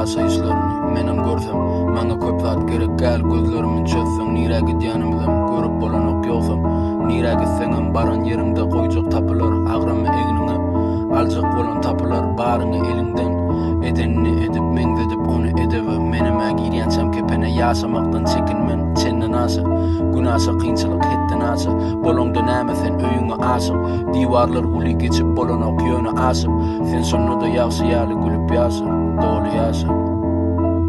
ýaşaýyşlaryny menem görsem Maňa köp zat gerek däl gözlerimi çözseň nirä gidýänimizem görüp bolanok ýogsam nirä gitseňem baran ýeriňde goýjak tapylar agramy egniňe aljak bolan tapylar baryňy eliňden edenini edip meňzedip ony edebe menemä girýänçäm kepene ýaşamakdan çekinmen çenden aşa günaşa kynçylyk hetden aşa bolaňda näme sen öýüňe aşyk Diwarlar uly geçip bolanok ýöne aşyp Sen şonda-da ýagşy ýaly gülüp ýaşa, doly ýaşa.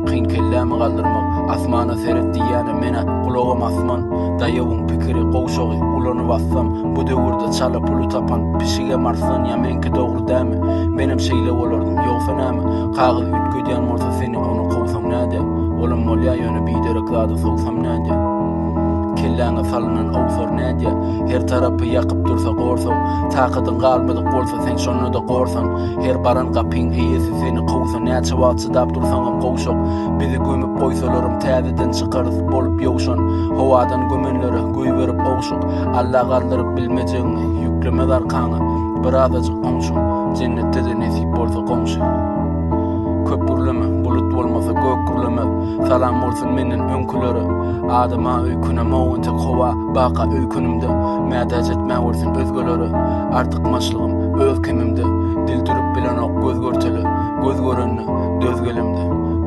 Kyn kellämi galdyrmak, asmana seret diýýäne menä gulagam asman. Daýawyň pikiri gowşagy ulanyp atsam, bu döwürde çala puly tapan pişigem arslan ýa meňki dogry dämi? Menem şeýle bolardym, ýogsa näme? Kagyz üýtgedýän bolsa seni ony kowsam nädýä? Olam bolýa ýöne biderek zady sowsam nädýä? Kelläňe salynan owsar nädýä? Her tarapy ýakyp dursa gorsaw, Takadyň galmadyk bolsa sen şonda-da gorsan, Her baran gapyň eýesi seni kowsa Näçe wagt çydap dursaňam gowşak, Bizi gömüp goýsalaram täzeden çykarys bolup ýowşan, Howadan gömenlere goýberip ogşuk, Alla galdyryp bilmejegiňi ýüklemez arkaňa, Birazajyk oňşuň, jennetde-de nesip bolsa goňşy. Köp gürleme, bulut bolmasa gök gürlemez, Salam bolsun menden öňkülere, Adama öýkünemok entek howa baka öýkünimde, Mätäç etmäwersin özgelere, Artykmaçlygym öz kemimde, Dil dürüp bilenok göz görtele, Göz görende, döz gelemde,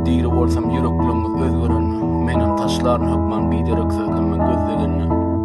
Diri bolsam ýürekleňňiz özgerende, Menem taşlaryn hökman biderek sözleme göz degende.